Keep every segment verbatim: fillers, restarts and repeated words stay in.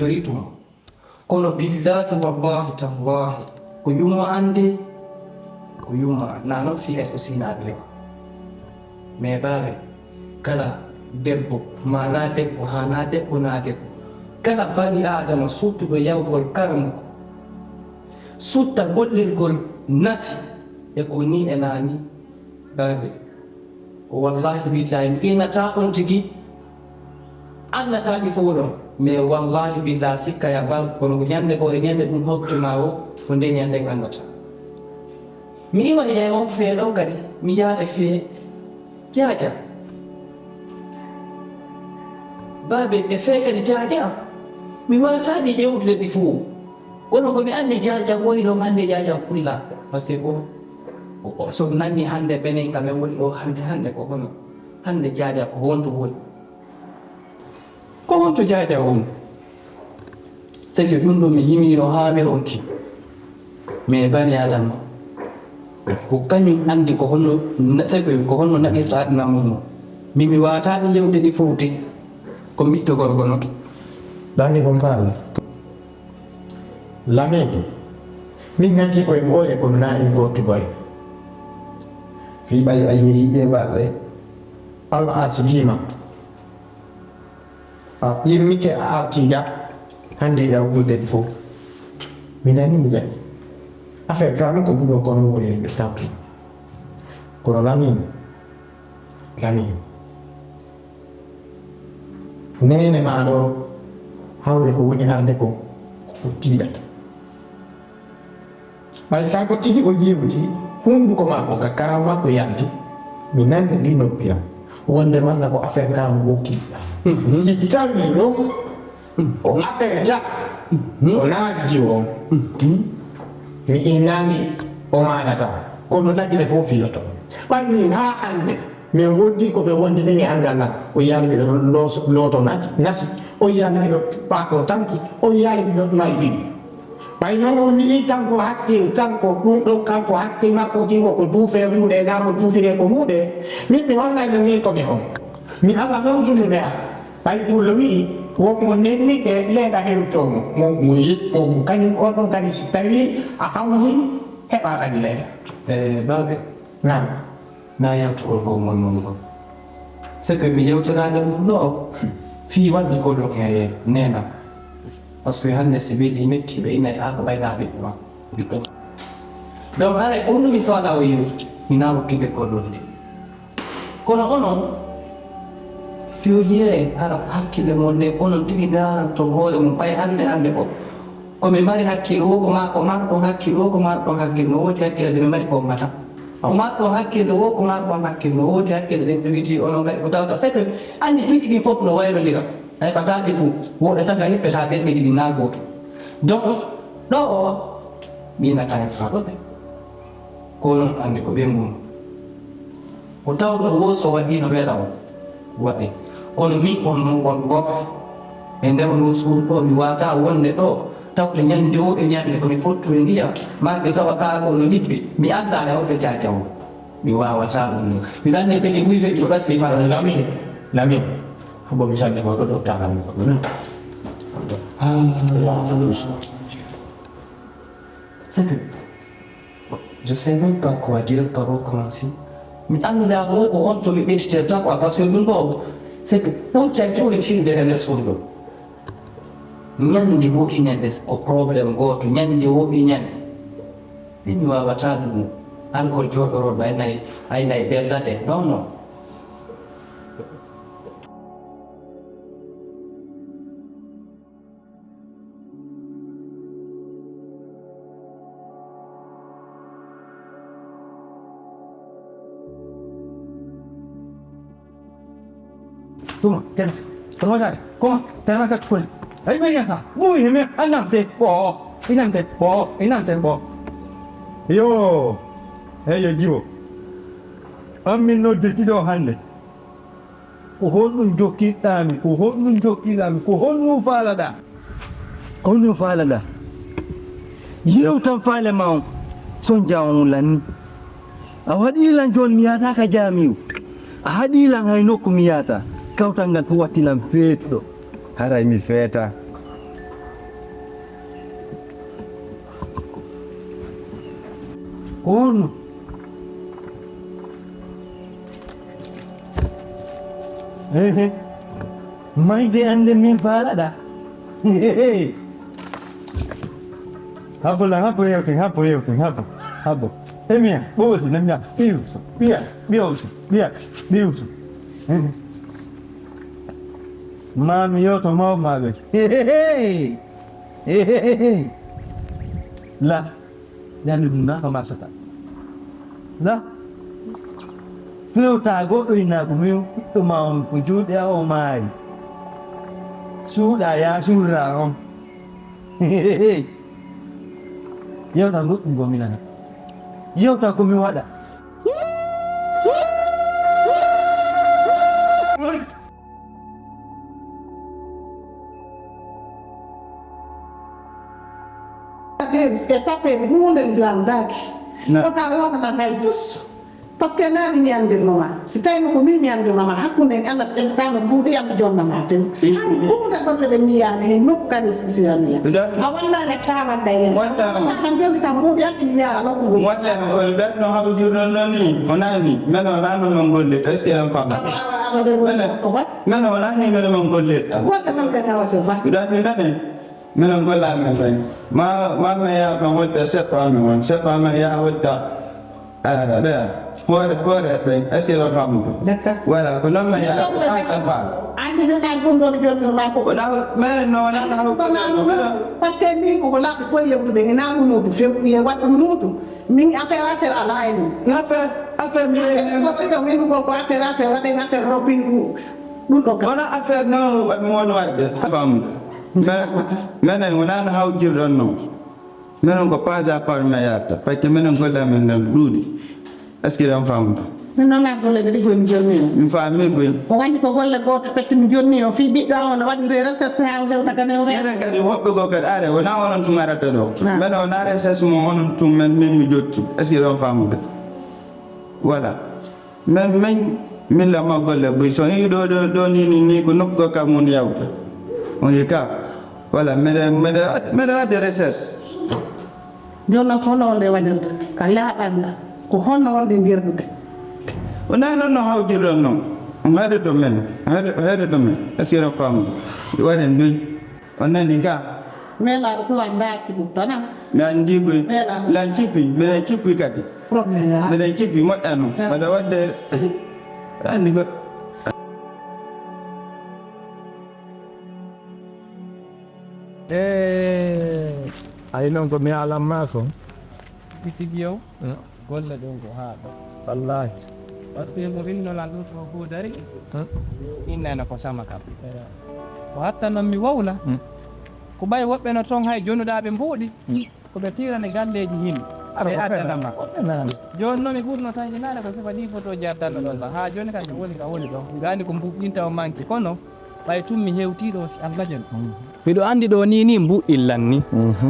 Tori tuma. Kono billahi wallahi tallahi, ko yumma an de, ko yumma an. Na noon fii hay ko sinaaɓe o. Mais baabe, kala debbo, ma na debbo, ha na debbo, na debbo. Kala bani Aadama suttuɗo yawgol karamoko, sutta gollirgol nasi, e ko ni e na ni. Baabe, wallahi billahi, mi innata on tigi, annata mi fof ɗon. Mais wallahi billahi, sikka ya bal, kono ko ñande ko e ñande ɗum hokkuma o, ko nde ñande annata. Mi iwa e on fee ɗon kadi, mi yaade fee Jaaja. Baabe, e fee kadi Jaaja, mi waataɗi yewtude ɗi fof. Kono ko mi anndi Jaaja woy ɗon hannde Jaaja pulla. Parce que o, o, o, so nanni hannde benen ka men woni ɗo hannde, hannde ko hono, hannde Jaaja ko honto woni? Ko honto Jaaja woni? C'est que ɗum ɗo mi yimiino haa mi ronki. Mais bani Adama, ko kañum anndi ko honno na-, c'est que ko honno naɓirta aduna mum. Mi, mi waataani yewde ɗi fof de. Ko ɓiɗɗo gorko noon. Ɗanni ko mbaal. Lamin, min nganti koye ngoole kono na en gootugol. Fii ɓay a yehi ɓe mbaɗre, Allah arsigii ma. A ɓirmike a artiiɗa, hannde ina wulde ɗi fof. Mi nani mi jaɓi. Affaire kam ko ɗum ɗo kono woni ɓe tawti. Kono Lamin, Lamin. Neene ma ɗo, hawre ko woni arde ko, ko tiiɗata. Ɓay kanko tigi o yewti, hunnduko makko ka karam makko yalti, mi nani ɗi noppi am. Wonde manna ko affaire kam wokki. Mhm. Si tawi ɗum, ko affaire ja, mhm, o naati jiwo on. Mhm. Mi innani o maanata. Kono nagine fof filoto. Ɓanni haa hannde. Min wondi ko ɓe wondi min e angal lan. O yiyaani miɗo looso-, looto nati-, nasi. O yiyaani miɗo paako tanki. O yiyaani miɗo mari ɗiɗi. Ɓay noon o wi'i kanko hakkil, kanko ɗum ɗon, kanko hakkil makko kingo ko duufee muuɗe, naa ko duufiree ko muuɗe. Min mi hollay no nii ko mi on. Mi Alla noon junude am. Ɓay Pullo wi'i, won mo nennike leeɗa hewtoo mo. Mo, mo yi-, mo, mo kañum on ɗon kadi si tawii a hawri, heɓaa kadi leeɗa. Eh, baabe. Naam. Na yaltugol ngol ngol ngol. C'est que mi yewtanaade ɗum ɗo fii waɗde ko ɗo e neenam. Parce que hannde si weeli metti ɓe inay haa ko ɓayna ɓiɓɓe ma. Ɓiɓɓe ma. Donc haray ko ɗum mi faala o yewtude. Mi na rokkinde gollol nde. Kono onon, fewjee hara hakkille mon nde onon tigi ndaaran to hoore mum ɓay hannde hannde ko. Ko mi mari hakkil, wo ko ma, ko marɗon hakkil, wo ko marɗon hakkil, no woodi hakkille ɗe mi mari ko mata. Ko marɗon hakkil, wo ko marɗon hakkil, no woodi hakkille ɗe mi jogiti, onon kadi ko tawta. C'est que anndi ɗi ɗiɗi fof no wayrondira. Ay ɓataaki fof, woɗe taga hiɓɓe ta ɓe ɗiɗi na gooto. Donc, ɗo o, mi nata e faɗo ɓe. Ko onon anndi ko ɓe ngun. Ko tawɗo wo so waɗiino weɗa o waɗi. Kono min on non on goɗɗo. E nder on suudu ɗo mi waata wonde ɗo. Tawde ñande wo e ñande ko mi fottu e ndiyam. Maa ɓe tawa kaa ko no libbi. Mi anndaa e on ɓe jaajawo. Mi waawataa ɗum non. Mi ɗanni ɓe ɗi wiide ko ɗasli ma. Lamin, Lamin. Ko mi sande ko ɗo ɗo taanam ko. Ah. C'est que je sais même pas quoi dire par où commencer. Mi anndaa ko, ko honto mi ɓeyditee tan quoi, parce que ɗum ɗo, c'est que ɗum tan ƴuuri tinde e nder suudu ɗo. Ñande woɗi ñande ko problème gooto, ñande woɗi ñande. Min mi waawataa ɗum. An ko jooɗorooɗo ay nay, ay nay bellade. Non, non. Tuma, tena. Tuma dai. Kuma, tena ka tukuli. Ai me yasa. Mu hime anam te bo. Inam te bo. Inam te bo. Yo. Hey yo jiwo. An min no detido hande. Ko honɗum jokkiɗaa mi? Ko honɗum jokkiɗaa mi? Ko honɗum faalaɗaa? Ko honɗum faalaɗaa? Yeew tan faale ma on, son jaa on lanni. A waɗii lan jooni mi yahataa ka jaamiiru. A haɗii lan hay nokku mi yahataa. Kawtal ngal fof watti lan feetuɗo. Haray mi feetaa. Ono. Ehe. Mayde ande min faalaɗa. Habo la, habo yewten, habo yewten, habo, habo. Emiya, ɓoosi, nemiya, ɓiyu, ɓiya, ɓiya, ɓiya, ɓiyu. Ehe. Mami yoto mawmaɓe. La. Yande ɗum na ko masata. Na? Fewta goɗɗo ina ko min ɓiɗɗo ma on ko juuɗe o maayi. Suuɗa ya suuɗa on. Yewta goɗɗum ko minana. Yewta ko mi waɗa. E sape huunde mi landaaki. Kota wonata hay fus. Parce que naani mi anndirno ma. Si tawino ko min mi anndirno ma, hakkunde en Allah ɓe ƴettataano mbuuɗi am jonna ma few. Hay huunde golle ɓe mi yiyaani heen nokku kadi si siyani. A wallani kawan da yeeso. Tan jonni tan mbuuɗi am mi yiyaa nokku ngu. Wonde on ɓen no hawjirɗon ɗon ni, o naani, men o naano men golle, est-ce que en fama? Mene, mene wona ni mene mon gollirta. Golle mon ɓe tawa so fa. Ɗan ni mene, mene golla men ɓen. Ma, ma me ya ma hotta seppa me won, seppa me ya hotta. Ala ɓe, hoore, hoore ɓen, est-ce que ɗon famude? D'accord. Voilà, ko non me ya ko an sabal. Andi ɗum an ɗum ɗon jonnir ma ko. Wona, mene no wona na hokka na ɗum mene. Parce que min ko ko laɓi ko yewtude, ina ɗum ɗum few, ye waɗ ɗum ɗum. Min affaire affaire alaa e mum. Affaire affaire mi. Affaire soɓe ɗo min ko ko affaire affaire waɗen affaire ɗo pingu ɗum ɗo. Wona affaire no mi won waɗde. Famde. Menen wona no hawjirɗon non. Menen ko pas à pas mi yarta. Parce que menen golle amen nden ɗuuɗi. Est-ce que ɗon famde? Min noon a golle ɗe ɗigoy mi jonni o. Mi faami goy. O wandi ko golle gooto petti mi jonni o fii ɓiɗɗo am o no waɗi recherche haa o hewta ganen reeɗo. Enen kadi woɓɓe goo kadi are wona onon tun arata ɗo. Men o na recherche mo onon tun men min mi jokki. Est-ce que ɗon famude? Voilà. Men men min lamma golle buy so yi ɗo ɗo ɗo ni ni ni ko nokku goo kam woni yawde. On yi ka. Voilà meɗen meɗen meɗen waɗde recherche. Jooni noon ko honno wonde waɗirde ka laaɓal ngal? Ko honno wonde gerdude? Wonaa noon no hawjirɗon noon. On haɗoto men, haɗoto men. Est-ce que on faamude? Waɗen ɗum. On nani ka? Meelaaɗo ko anndaaki ɗum tan. Mi anndi koy. Meelaaɗo. Lan cippi, miɗen cippi kadi. Problème yaa. Miɗen cippi moƴƴa noon. Mbaɗa waɗde anndi ko. Eey, ayi noon ko mi alamma so. Tigi yow, golle ɗum ko haa ɗo. Wallaahi. Wattu mo rinno lan ɗum ko hudari. Innana ko sama kam. Ko hatta noon mi wowla. Ko ɓay woɓɓe no toon hay jonuɗaaɓe mbuuɗi. Ko ɓe tiirani galleeji hino. Ɓe addanama. Jooni noon mi ɓurno tan inaade ko sifa ɗii fotooji addanno ɗon ɗon. Haa jooni kam mi woni ka woni ɗon. Miɗo anndi ko mbuuɗinta o manki kono. Ɓay tun mi hewtii ɗoo si Allah jaɓi. Miɗo anndi ɗoo nii nii mbuuɗillan nii.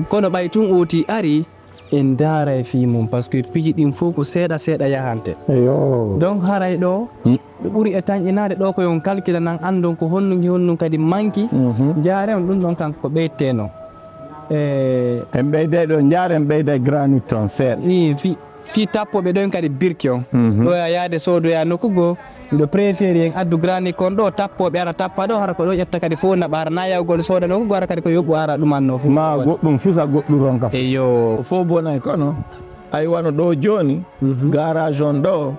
Kono ɓay tun uutii arii en ndaaray fii mum, pasque piiji ɗin fow ko seeɗa seeɗa yahante. Eyoo. Donc haray ɗoo ɓe ɓuri e tanƴinaade ɗoo ko yo on kalkila nan anndon ko honɗun e honɗun kadi manki. Njaare on ɗun ɗon kan ko ɓeytee non. E. En ɓeyday ɗoo njaare en ɓeyday granit ton seeɗa. Ii fii. Fii tappooɓe ɗon kadi birki on. Ɗoya yaade soodoya nokku goo. Miɗo préféré en addu granit kon ɗoo tappooɓe ara tappa ɗoo hara ko ɗoo ƴetta kadi fow naɓa hara na yawgol sooda nokku goo hara kadi ko yoɓu ara ɗumanno fow. Ma goɗɗum fisa goɗɗum ronka. Eyo. Fow bonay kono ay wano ɗoo jooni garage on ɗoo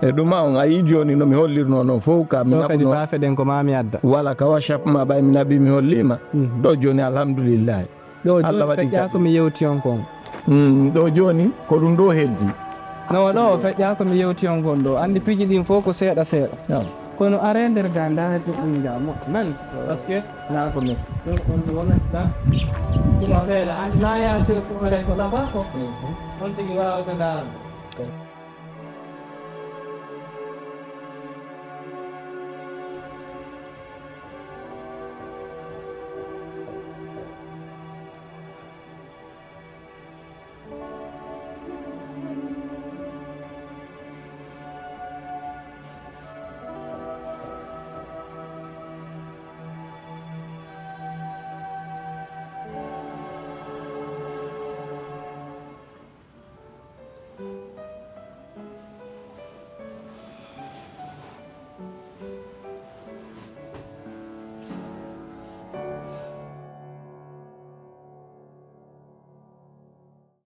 e ɗuma on a yii jooni no mi hollirno non fow ka mi naɓuno. Kadi bafe ɗen ko ma mi adda. Wala ka washap ma ɓay mi naɓi mi hollima. Ɗoo jooni alhamdulillahi. Ɗoo jooni feƴƴaa ko mi yewti on kon. Ɗoo jooni ko ɗum ɗoo heddi. No ɗoo feƴƴaa ko mi yewti on kon ɗoo. Anndi piiji ɗin fof ko seeɗa seeɗa. Kono aree nder gaa ndaarde ɗum gaa moƴƴa nan. Parce que naa ko min. Ɗum on wonata ɗum seeɗa. Anndi naa yaasir ko ɓe ko nafa ko. On tigi waawata ndaarde.